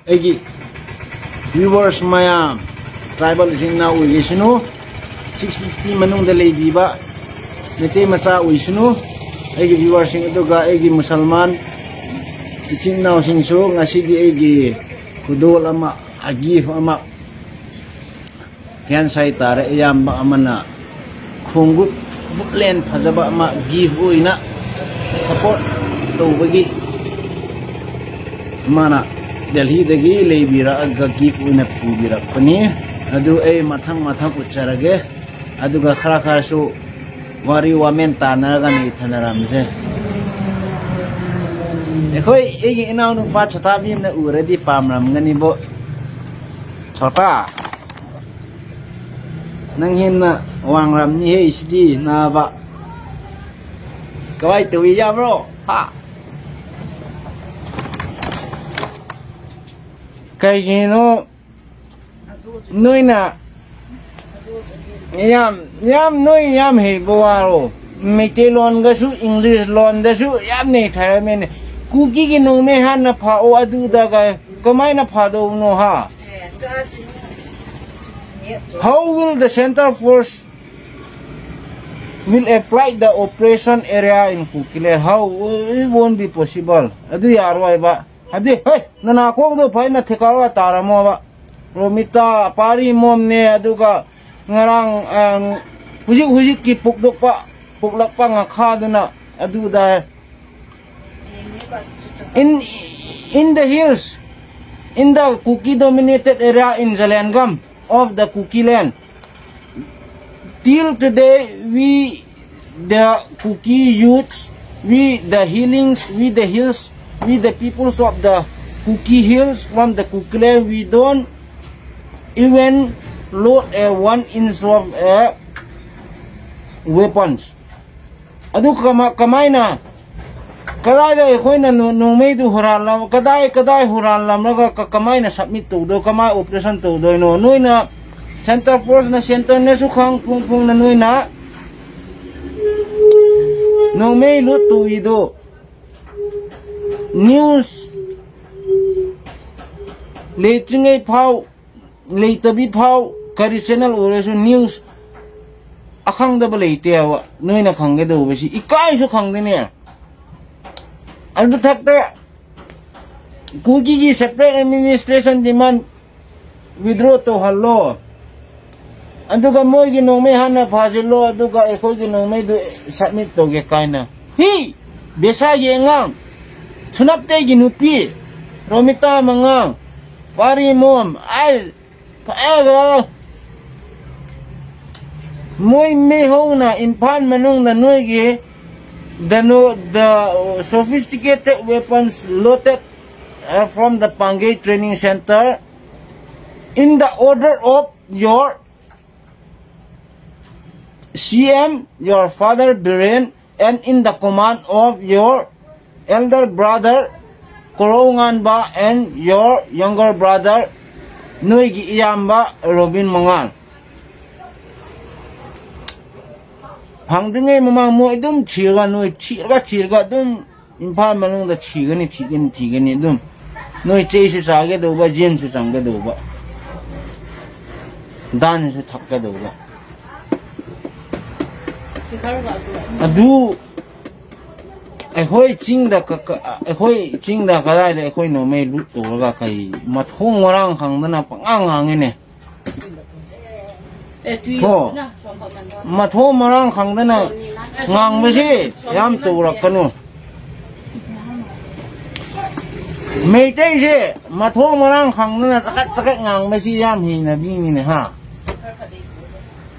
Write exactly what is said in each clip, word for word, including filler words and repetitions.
ꯑꯩꯒꯤ viewers ꯃꯌꯥꯝ, tribal ꯏꯆꯤꯟ ꯏꯅꯥꯎ ꯑꯣꯏꯒꯦꯁꯅꯨ, six fifty ꯃꯅꯨꯡꯗ ꯂꯩꯕꯤꯕ ꯃꯩꯇꯩ ꯃꯆꯥ ꯑꯣꯏꯁꯅꯨ, ꯑꯩꯒꯤ viewerꯁꯤꯡ, ꯑꯗꯨꯒ ꯑꯩꯒꯤ ꯃꯨꯁꯜꯃꯥꯟ ꯏꯆꯤꯟ ꯏꯅꯥꯎꯁꯤꯡꯁꯨ ꯉꯁꯤꯗꯤ ꯑꯩꯒꯤ ꯈꯨꯗꯣꯜ ꯑꯃ, gift ꯑꯃ, fans ꯍꯥꯏꯇꯥꯔꯦ, ꯑꯌꯥꯝꯕ ꯑꯃꯅ ꯈꯣꯡꯎꯞ, ꯕꯨꯠꯂꯦꯟ ꯐꯖꯕ ꯑꯃ gift ꯑꯣꯏꯅ support ꯇꯧꯕꯒꯤ ꯃꯥꯅ ꯗꯦꯜꯍꯤꯗꯒꯤ ꯂꯩꯕꯤꯔꯛꯑꯒ gift ꯑꯣꯏꯅ ꯄꯨꯕꯤꯔꯛꯄꯅꯤ꯫ ꯑꯗꯨ ꯑꯩ ꯃꯊꯪ ꯃꯊꯪ ꯎꯠꯆꯔꯒꯦ꯫ ꯑꯗꯨꯒ ꯈꯔ ꯈꯔꯁꯨ ꯋꯥꯔꯤ ꯋꯥꯃꯦꯟ ꯇꯥꯟꯅꯔꯒ ꯅꯩꯊꯅꯔꯝꯁꯦ꯫ ꯑꯩꯈꯣꯏ, ꯑꯩꯒꯤ ꯏꯅꯥꯎꯅꯨꯄꯥ ꯁꯣꯇꯥꯕꯤꯝꯅ ꯎꯔꯗꯤ ꯄꯥꯝꯔꯝꯒꯅꯤꯕꯣ꯫ ꯁꯣꯇꯥ, ꯅꯪ ꯍꯦꯟꯅ ꯋꯥꯡꯔꯝꯅꯤꯍꯦ ꯁꯤꯗꯤ ꯅꯥꯕ꯫ ꯀꯃꯥꯏ ꯇꯧꯏ, ꯌꯥꯕ꯭ꯔꯣ? ꯍꯥ? ꯀꯩꯒꯤꯅꯣ ꯅꯣꯏꯅ ꯌꯥꯝ, ꯌꯥꯝ, ꯅꯣꯏ ꯌꯥꯝ ꯍꯩꯕ ꯋꯥꯔꯣ? ꯃꯩꯇꯩꯂꯣꯟꯒꯁꯨ English ꯂꯣꯟꯗꯁꯨ ꯌꯥꯝ ꯅꯩꯊꯔꯝꯃꯦꯅꯦ꯫ ꯀꯨꯀꯤꯒꯤ ꯅꯣꯡꯃꯩ ꯍꯥꯟꯅ ꯐꯥꯛꯑꯣ ꯑꯗꯨꯗꯒ ꯀꯃꯥꯏꯅ ꯐꯥꯗꯧꯕꯅꯣ ꯍꯥ? How will the center force will apply the operation area in Kukiland? How? It won't be possible. ꯑꯗꯨ ꯌꯥꯔꯣꯏꯕ꯫ ꯍꯥꯏꯕꯗꯤ, ꯍꯣꯏ, ꯅꯅꯥꯀꯣꯡꯗꯣ ꯐꯖꯅ ꯊꯦꯀꯥꯔꯒ ꯇꯥꯔꯝꯃꯣꯕ꯫ ꯔꯣꯃꯤꯇꯥ, ꯄꯥꯔꯤ ꯃꯣꯝꯅꯦ, ꯑꯗꯨꯒ ꯉꯔꯥꯡ, ꯑ, ꯍꯧꯖꯤꯛ ꯍꯧꯖꯤꯛꯀꯤ ꯄꯣꯛꯊꯣꯛꯄ, ꯄꯣꯛꯂꯛꯄ ꯉꯥꯈꯥꯗꯨꯅ ꯑꯗꯨꯗ in, in the hills, in the Kuki dominated area in Zalengam of the Kuki land. Till today, we, the Kuki youths, we, the healings, we, the hills, we, the peoples of the Kuki hills from the Kuki land, we don't even load a one inch of a weapons. ꯑꯗꯨ ꯀꯃ-, ꯀꯃꯥꯏꯅ, ꯀꯗꯥꯏꯗ ꯑꯩꯈꯣꯏꯅ ꯅꯣ-, ꯅꯣꯡꯃꯩꯗꯨ ꯍꯨꯔꯥꯜꯂꯝ-, ꯀꯗꯥꯏ, ꯀꯗꯥꯏ ꯍꯨꯔꯥꯜꯂꯝꯂꯒ ꯀ-, ꯀꯃꯥꯏꯅ submit ꯇꯧꯗꯣꯏ, ꯀꯃꯥꯏ operation ꯇꯧꯗꯣꯏꯅꯣ? ꯅꯣꯏꯅ center forceꯅ centreꯅꯁꯨ ꯈꯪ ꯐꯣꯡ ꯐꯣꯡꯅ ꯅꯣꯏꯅ ꯅꯣꯡꯃꯩ loot ꯇꯧꯏꯗꯣ news ꯂꯩꯇ꯭ꯔꯤꯉꯩ ꯐꯥꯎ, ꯂꯩꯇꯕꯤ ꯐꯥꯎ, ꯀꯔꯤ ꯆꯦꯅꯦꯜ ꯑꯣꯏꯔꯁꯨ ꯅ꯭ꯌꯨꯁ ꯑꯈꯪꯗꯕ ꯂꯩꯇꯦꯕ꯫ ꯅꯣꯏꯅ ꯈꯪꯒꯗꯧꯕꯁꯤ ꯏꯀꯥꯏꯁꯨ ꯈꯪꯗꯦꯅꯦ꯫ ꯑꯗꯨ ꯊꯛꯇ ꯀꯨꯀꯤꯒꯤ ꯁꯦꯄꯔꯦꯠ ꯑꯦꯗꯃꯤꯅꯤꯁꯇ꯭ꯔꯦꯁꯟ ꯗꯤꯃꯥꯟ ꯋꯤꯗ꯭ꯔꯣ ꯇꯧꯍꯜꯂꯣ꯫ ꯑꯗꯨꯒ ꯃꯣꯏꯒꯤ ꯅꯣꯡꯃꯩ ꯍꯥꯟꯅ ꯐꯥꯖꯤꯜꯂꯣ, ꯑꯗꯨꯒ ꯑꯩꯈꯣꯏꯒꯤ ꯅꯣꯡꯃꯩꯗꯨ ꯁꯕꯃꯤꯠ ꯇꯧꯒꯦ ꯀꯥꯏꯅ꯫ ꯍꯤ! ꯕꯦꯁꯥꯒꯤ ꯑꯉꯥꯡ, ꯊꯨꯅꯞꯇꯩꯒꯤ ꯅꯨꯄꯤ, ꯔꯣꯃꯤꯇꯥ ꯃꯉꯥꯡ, ꯄꯥꯔꯤ ꯃꯣꯝ, ꯑꯩ ꯐꯑꯒ ꯃꯣꯏ ꯃꯤꯍꯧꯅ ꯏꯝꯐꯥꯜ ꯃꯅꯨꯡꯗ ꯅꯣꯏꯒꯤ the, no, the sophisticated weapons loaded uh, from the Pangay Training Center in the order of your C M, your father Biren, and in the command of your elder brother Korounganba and your younger brother ꯅꯣꯏꯒꯤ ꯏꯌꯥꯝꯕ robin ꯃꯉꯥꯜ꯫ ꯐꯪꯗ꯭ꯔꯤꯉꯩ ꯃꯃꯥꯡ ꯃꯣꯏ ꯑꯗꯨꯝ ꯊꯤꯔꯒ, ꯅꯣꯏ ꯊꯤꯔꯒ ꯊꯤꯔꯒ ꯑꯗꯨꯝ ꯏꯝꯐꯥꯜ ꯃꯅꯨꯡꯗ ꯊꯤꯒꯅꯤ, ꯊꯤꯒꯅꯤ, ꯊꯤꯒꯅꯤ ꯑꯗꯨꯝ꯫ ꯅꯣꯏ ꯆꯩꯁꯨ ꯆꯥꯒꯗꯧꯕ, ꯖꯦꯟꯁꯨ ꯆꯪꯒꯗꯧꯕ, ꯗꯥꯟꯁꯨ ꯊꯛꯀꯗꯧꯕ꯫ ꯑꯗꯨ ꯑꯩꯈꯣꯏ ꯆꯤꯡꯗ ꯀ-, ꯀ-, ꯑꯩꯈꯣꯏ ꯆꯤꯡꯗ ꯀꯗꯥꯏꯗ ꯑꯩꯈꯣꯏ ꯅꯣꯡꯃꯩ ꯂꯨꯠ ꯇꯧꯔꯒ ꯀꯩ ꯃꯊꯣꯡ ꯃꯔꯥꯡ ꯈꯪꯗꯅ ꯄꯉꯥꯡ ꯉꯥꯡꯉꯤꯅꯦ꯫ ꯀꯣ, ꯃꯊꯣꯡ ꯃꯔꯥꯡ ꯈꯪꯗꯅ ꯉꯥꯡꯕꯁꯤ ꯌꯥꯝ ꯇꯧꯔꯛꯀꯅꯨ꯫ ꯃꯩꯇꯩꯁꯦ ꯃꯊꯣꯡ ꯃꯔꯥꯡ ꯈꯪꯗꯅ ꯆꯀꯠ ꯆꯀꯠ ꯉꯥꯡꯕꯁꯤ ꯌꯥꯝ ꯍꯩꯅꯕꯤꯅꯤꯅꯦ ꯍꯥ꯫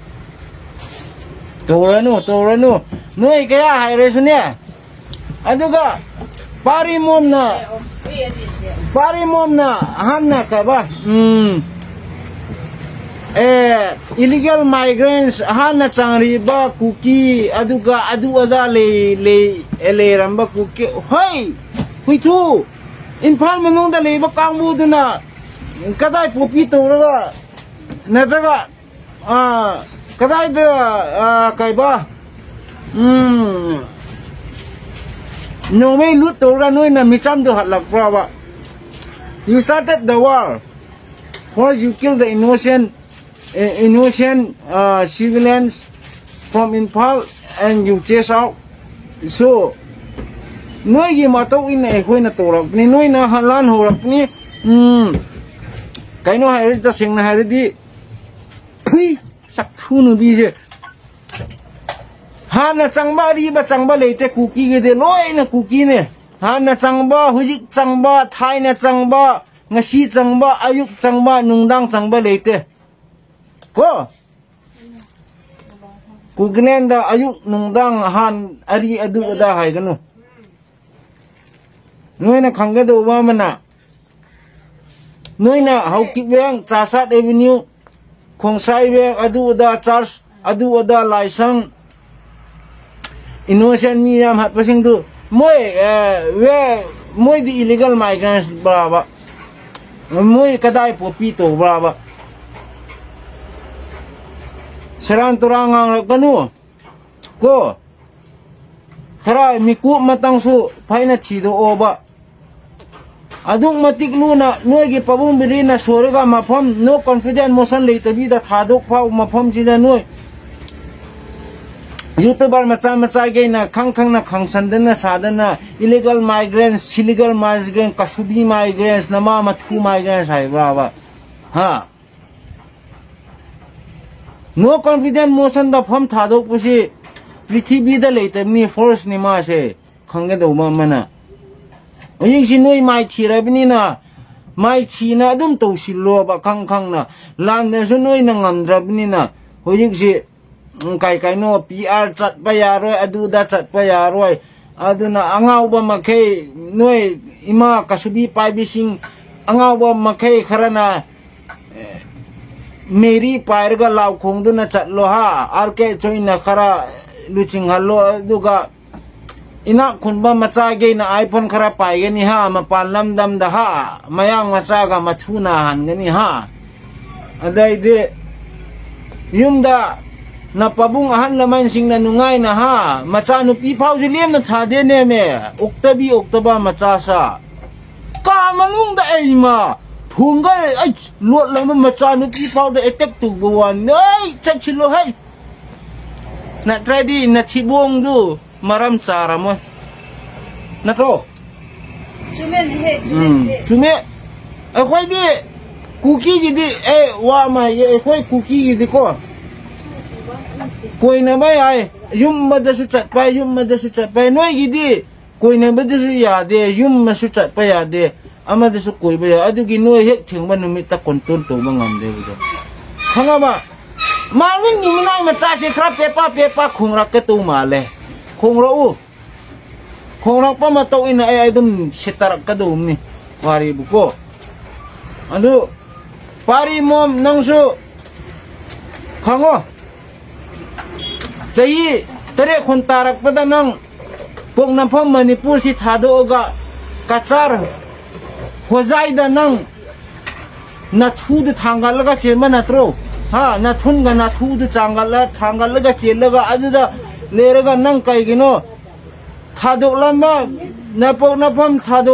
ꯇꯧꯔꯅꯨ, ꯇꯧꯔꯅꯨ꯫ ꯅꯣꯏ ꯀꯌꯥ ꯍꯥꯏꯔꯁꯨꯅꯦ꯫ ꯑꯗꯨꯒ ꯄꯥꯔꯤꯃꯣꯝꯅ, ꯄꯥꯔꯤꯃꯣꯝꯅ ꯑꯍꯥꯟꯅ ꯀꯕ, ꯎꯝ, ꯑꯦ, illegal migrants ꯑꯍꯥꯟꯅ ꯆꯪꯔꯤꯕ ꯀꯨꯀꯤ, ꯑꯗꯨꯒ ꯑꯗꯨ ꯑꯗꯥ ꯂꯩ, ꯂꯩ, ꯂꯩꯔꯝꯕ ꯀꯨꯀꯤ꯫ ꯍꯣꯏ, ꯍꯨꯏꯊꯨ, ꯏꯝꯐꯥꯜ ꯃꯅꯨꯡꯗ ꯂꯩꯕ ꯀꯥꯡꯕꯨꯗꯨꯅ ꯀꯗꯥꯏ ꯄꯣꯄꯤ ꯇꯧꯔꯒ, ꯅꯠꯇ꯭ꯔꯒ ꯑꯥ, ꯀꯗꯥꯏꯗ, ꯑꯥ, ꯀꯩꯕ? ꯎꯝ, ꯅꯣꯡꯃꯩ ꯂꯨꯠ ꯇꯧꯔꯒ ꯅꯣꯏꯅ ꯃꯤꯆꯝꯗꯣ ꯍꯠꯂꯛꯄ꯭ꯔꯕ? You started the war. First, you kill the innocent, uh, innocent uh, civilians from Imphal, and you chase out. So, ꯅꯣꯏꯒꯤ ꯃꯇꯧ ꯏꯟꯅ ꯑꯩꯈꯣꯏꯅ ꯇꯧꯔꯛꯄꯅꯤ, ꯅꯣꯏꯅ ꯍ- ꯂꯥꯟ ꯍꯧꯔꯛꯄꯅꯤ꯫ ꯎꯝ, ꯀꯩꯅꯣ ꯍꯥꯏꯔꯗꯤ, ꯇꯁꯦꯡꯅ ꯍꯥꯏꯔꯗꯤ, ꯐꯨꯏ, ꯆꯥꯛꯊꯨ ꯅꯨꯄꯤꯁꯦ꯫ ꯍꯥꯟꯅ ꯆꯪꯕ, ꯑꯔꯤꯕ ꯆꯪꯕ ꯂꯩꯇꯦ꯫ ꯀꯨꯀꯤꯒꯤꯗꯤ ꯂꯣꯏꯅ ꯀꯨꯀꯤꯅꯦ꯫ ꯍꯥꯟꯅ ꯆꯪꯕ, ꯍꯧꯖꯤꯛ ꯆꯪꯕ, ꯊꯥꯏꯅ ꯆꯪꯕ, ꯉꯁꯤ ꯆꯪꯕ, ꯑꯌꯨꯛ ꯆꯪꯕ, ꯅꯨꯡꯗꯥꯡ ꯆꯪꯕ ꯂꯩꯇꯦ꯫ ꯀꯣ? ꯀꯨꯀꯤꯂꯦꯟꯗ ꯑꯌꯨꯛ ꯅꯨꯡꯗꯥꯡ ꯑꯍꯥꯟ ꯑꯔꯤ ꯑꯗꯨ ꯑꯗꯥ ꯍꯥꯏꯒꯅꯨ꯫ ꯅꯣꯏꯅ ꯈꯪꯒꯗꯧꯕ ꯑꯃꯅ, ꯅꯣꯏꯅ ꯍꯧꯀꯤꯞ ꯋꯦꯡ, ꯆꯥꯁꯥꯠ ꯑꯦꯚꯦꯅ꯭ꯌꯨ, ꯈꯣꯡꯁꯥꯏ ꯋꯦꯡ, ꯑꯗꯨ ꯑꯗꯥ ꯆꯔꯆ, ꯑꯗꯨ ꯑꯗꯥ ꯂꯥꯏꯁꯪ, ꯏꯅꯣꯁꯦꯟ ꯃꯤ ꯌꯥꯝ ꯍꯥꯠꯄꯁꯤꯡꯗꯨ, ꯃꯣꯏ, ꯑꯦ, ꯋꯦ, ꯃꯣꯏꯗꯤ ꯏꯂꯤꯒꯜ ꯃꯥꯏꯒ꯭ꯔꯦꯟꯁ ꯕ꯭ꯔꯥꯕ? ꯃꯣꯏ ꯀꯗꯥꯏ ꯄꯣꯄꯤ ꯇꯧꯕ꯭ꯔꯥꯕ? ꯁꯦꯔꯥꯟ ꯇꯨꯔꯥꯟ ꯉꯥꯡꯂꯛꯀꯅꯨ꯫ ꯀꯣ, ꯈꯔ ꯃꯤꯀꯨꯞ ꯃꯇꯪꯁꯨ ꯐꯩꯅ ꯊꯤꯗꯣꯛꯑꯣꯕ꯫ ꯑꯗꯨꯛ ꯃꯇꯤꯛ ꯂꯨꯅ ꯅꯣꯏꯒꯤ ꯄꯥꯕꯨꯡ ꯕꯤꯔꯤꯅ ꯁꯣꯏꯔꯒ ꯃꯐꯝ no confidence motion ꯂꯩꯇꯕꯤꯗ ꯊꯥꯗꯣꯛ ꯐꯥꯎ ꯃꯐꯝꯁꯤꯗ ꯅꯣꯏ YouTuber ꯃꯆꯥ ꯃꯆꯥꯒꯩꯅ ꯈꯪ ꯈꯪꯅ ꯈꯪꯁꯟꯗꯅ ꯁꯥꯗꯅ illegal migrants, illegal migrants, ꯀꯁꯨꯕꯤ migrants, ꯅꯃꯥ ꯃꯊꯨ migrants ꯍꯥꯏꯕ꯭ꯔꯥꯕ? ꯍꯥ? No confidence motion ꯗ ꯐꯝ ꯊꯥꯗꯣꯛꯄꯁꯤ ꯄ꯭ꯔꯤꯊꯤꯕꯤꯗ ꯂꯩꯇꯕꯅꯤ, first ꯅꯤ ꯃꯥꯁꯦ꯫ ꯈꯪꯒꯗꯧꯕ ꯑꯃꯅ, ꯍꯧꯖꯤꯛꯁꯤ ꯅꯣꯏ ꯃꯥꯏ ꯊꯤꯔꯕꯅꯤꯅ, ꯃꯥꯏ ꯊꯤꯅ ꯑꯗꯨꯝ ꯇꯧꯁꯤꯜꯂꯣꯕ, ꯈꯪ ꯈꯪꯅ꯫ ꯂꯥꯟꯗꯁꯨ ꯅꯣꯏꯅ ꯉꯝꯗ꯭ꯔꯕꯅꯤꯅ, ꯍꯧꯖꯤꯛꯁꯤ, ꯎꯝ, ꯀꯩ ꯀꯩꯅꯣ, PR ꯆꯠꯄ ꯌꯥꯔꯣꯏ, ꯑꯗꯨꯗ ꯆꯠꯄ ꯌꯥꯔꯣꯏ꯫ ꯑꯗꯨꯅ ꯑꯉꯥꯎꯕ ꯃꯈꯩ, ꯅꯣꯏ ꯏꯃꯥ ꯀꯁꯨꯕꯤ ꯄꯥꯏꯕꯤꯁꯤꯡ, ꯑꯉꯥꯎꯕ ꯃꯈꯩ ꯈꯔꯅ, ꯑꯦ, ꯃꯦꯔꯤ ꯄꯥꯏꯔꯒ ꯂꯥꯎ ꯈꯣꯡꯗꯨꯅ ꯆꯠꯂꯣ ꯍꯥ, ꯑꯥꯔ ꯀꯦ ꯆꯣꯏꯅ ꯈꯔ ꯂꯨꯆꯤꯡꯍꯜꯂꯣ, ꯑꯗꯨꯒ ꯏꯅꯥꯛ ꯈꯨꯟꯕ ꯃꯆꯥꯒꯩꯅ iPhone ꯈꯔ ꯄꯥꯏꯒꯅꯤ ꯍꯥ, ꯃꯄꯥꯟ ꯂꯝꯗꯝꯗ ꯍꯥ, ꯃꯌꯥꯡ ꯃꯆꯥꯒ ꯃꯊꯨ ꯅꯥꯍꯟꯒꯅꯤ ꯍꯥ꯫ ꯑꯗꯩꯗꯤ ꯌꯨꯝꯗ ꯅ ꯄꯥꯕꯨꯡ ꯑꯍꯜ ꯂꯃꯟꯁꯤꯡꯅ ꯅꯨꯡꯉꯥꯏꯅ ꯍꯥ, ꯃꯆꯥꯅꯨꯄꯤ ꯐꯥꯎꯁꯤ ꯂꯦꯝꯅ ꯊꯥꯗꯦꯅꯦꯃꯦ, ꯑꯣꯛꯇꯕꯤ ꯑꯣꯛꯇꯕ ꯃꯆꯥ ꯁꯥ꯫ ꯀꯥ ꯃꯅꯨꯡꯗ ꯑꯩ ꯏꯃꯥ ꯐꯨꯡꯒ ꯑꯩ ꯂꯣꯠꯂꯝꯕ ꯃꯆꯥꯅꯨꯄꯤ ꯐꯥꯎꯗ ꯑꯦꯇꯦꯛ ꯇꯧꯕ ꯋꯥꯅꯤ꯫ ꯑꯩ ꯆꯠꯁꯤꯜꯂꯣ ꯍꯩ꯫ ꯅꯠꯇ꯭ꯔꯗꯤ ꯅꯊꯤꯕꯣꯡꯗꯨ ꯃꯔꯝ ꯆꯥꯔꯝꯃꯣꯏ꯫ ꯅꯠꯇ꯭ꯔꯣ? ꯆꯨꯝꯃꯦꯅꯦꯍꯦ, ꯎꯝ, ꯆꯨꯝꯃꯦꯅꯦꯍꯦ꯫ ꯆꯨꯝꯃꯦ꯫ ꯑꯩꯈꯣꯏꯗꯤ ꯀꯨꯀꯤꯒꯤꯗꯤ ꯑꯦ ꯋꯥ ꯑꯃ ꯍꯥꯏꯒꯦ, ꯑꯩꯈꯣꯏ ꯀꯨꯀꯤꯒꯤꯗꯤꯀꯣ ꯀꯣꯏꯅꯕ ꯌꯥꯏ, ꯌꯨꯝ ꯑꯃꯗꯁꯨ ꯆꯠꯄ ꯌꯥꯏ, ꯌꯨꯝ ꯑꯃꯗꯁꯨ ꯆꯠꯄ ꯌꯥꯏ꯫ ꯅꯣꯏꯒꯤꯗꯤ ꯀꯣꯏꯅꯕꯗꯁꯨ ꯌꯥꯗꯦ, ꯌꯨꯝ ꯑꯃꯁꯨ ꯆꯠꯄ ꯌꯥꯗꯦ, ꯑꯃꯗꯁꯨ ꯀꯣꯏꯕ ꯌꯥꯏ꯫ ꯑꯗꯨꯒꯤ ꯅꯣꯏ ꯍꯦꯛ ꯊꯦꯡꯕ ꯅꯨꯃꯤꯠꯇ ꯀꯣꯟꯇ꯭ꯔꯣꯜ ꯇꯧꯕ ꯉꯝꯗꯦꯕꯗꯣ, ꯈꯪꯉꯕ? ꯃꯥꯡꯅꯤꯡꯒꯤ ꯃꯤꯅꯥꯏ ꯃꯆꯥꯁꯦ ꯈꯔ ꯄꯦꯄꯥ ꯄꯦꯄꯥ ꯈꯣꯡꯂꯛꯀꯗꯧ ꯃꯥꯜꯂꯦ꯫ ꯈꯣꯡꯂꯛꯎ꯫ ꯈꯣꯡꯂꯛꯄ ꯃꯇꯧ ꯏꯟꯅ ꯑꯩ ꯑꯗꯨꯝ ꯁꯦꯠꯇꯔꯛꯀꯗꯧꯕꯅꯤ ꯋꯥꯔꯤꯕꯨꯀꯣ꯫ ꯑꯗꯨ ꯄꯥꯔꯤ ꯃꯣꯝ ꯅꯪꯁꯨ ꯈꯪꯉꯣ, ꯆꯍꯤ ꯇꯔꯦꯠ ꯈꯨꯟ ꯇꯥꯔꯛꯄꯗ ꯅꯪ ꯄꯣꯛꯅꯐꯝ ꯃꯅꯤꯄꯨꯔꯁꯤ ꯊꯥꯗꯣꯛꯑꯒ ꯀꯆꯥꯔ ꯍꯣꯖꯥꯏꯗ ꯅꯪ ꯅꯊꯨꯗꯨ ꯊꯥꯡꯒꯠꯂꯒ ꯆꯦꯟꯕ ꯅꯠꯇ꯭ꯔꯣ? ꯍꯥ, ꯅꯊꯨꯟꯒ ꯅꯊꯨꯗꯨ ꯆꯥꯡꯒꯠꯂ ꯊꯥꯡꯒꯠꯂꯒ ꯆꯦꯜꯂꯒ ꯑꯗꯨꯗ ꯂꯩꯔꯒ ꯅꯪ ꯀꯩꯒꯤꯅꯣ ꯊꯥꯗꯣꯛꯂꯝꯕ ꯅꯄꯣꯛ ꯅꯐꯝ ꯊꯥꯗꯣꯛ